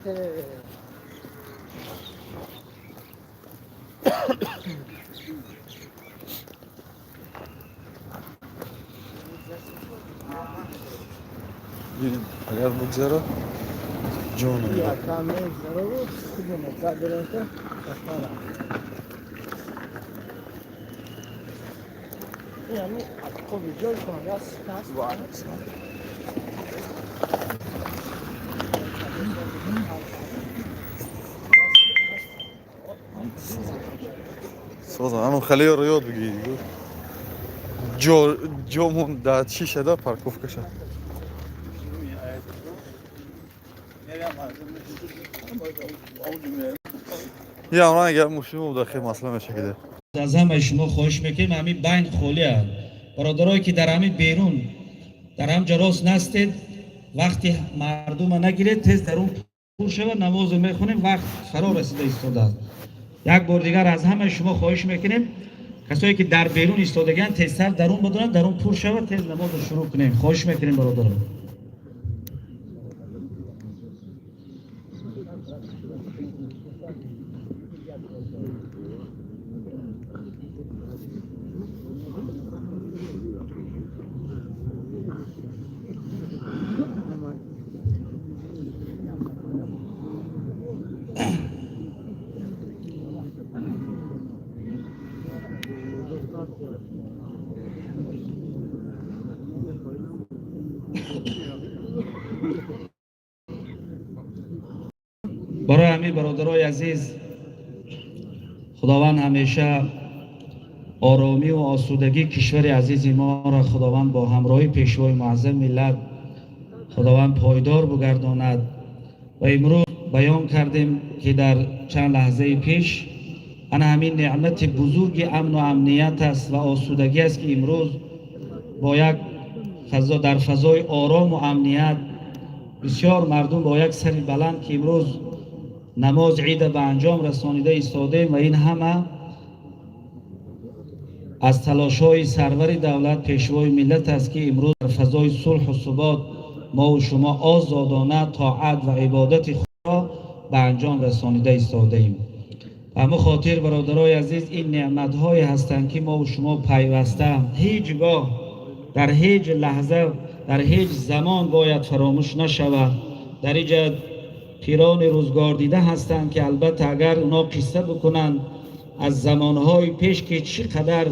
Агар бигзара, ҷонам. Соза, ано халиёро ёд бигир. Ҷо ҷомон дар чӣ шада, парковка шад. Я ман агар мошин буда, хел масъала мешакида. Аз ҳамаи шумо хоҳиш мекунем, ҳамин байн холианд. Бародарое, ки дар ҳамин берун, дар ҳамҷа рост настед, вақти мардума нагиред, тез дар он пур шава, намозо мехонем, вақт фаро расида истодааст. Як бор дигар аз ҳамаи шумо хоҳиш мекунем, касое ки дар берун истодагианд, тезтар дарун бидонанд, дарун пур шава, тез намозро шурӯъ кунем. Хоҳиш мекунем, бародарон. Барои ҳамин, бародарои азиз, Худованд ҳамеша оромӣ ва осудагии кишвари азизи моро, Худованд бо ҳамроҳии Пешвои муаззами миллат, Худованд пойдор бугардонад. Ва имрӯз баён кардем, ки дар чанд лаҳзаи пеш ана ҳамин неъмати бузурги амну амният аст ва осудагӣ аст, ки имрӯз бо як фазо, дар фазои орому амният, бисёр мардум бо як сари баланд, ки имрӯз намоз ида ба анҷом расонида истодаем. Ва ин ҳама аз талошҳои сарвари давлат, Пешвои миллат аст, ки имрӯз дар фазои сулҳу субот мову шумо озодона тоат ва ибодати худро ба анҷом расонида истодаем. Ба ҳамин хотир, бародарои азиз, ин неъматҳое ҳастанд, ки мову шумо пайваста ҳеҷ гоҳ, дар ҳеҷ лаҳза, дар ҳеҷ замон бояд фаромӯш нашавад. Дар иҷа пирони рӯзгор дида ҳастанд, ки албатта агар оно қисса бикунанд аз замонҳои пеш, ки чӣ қадар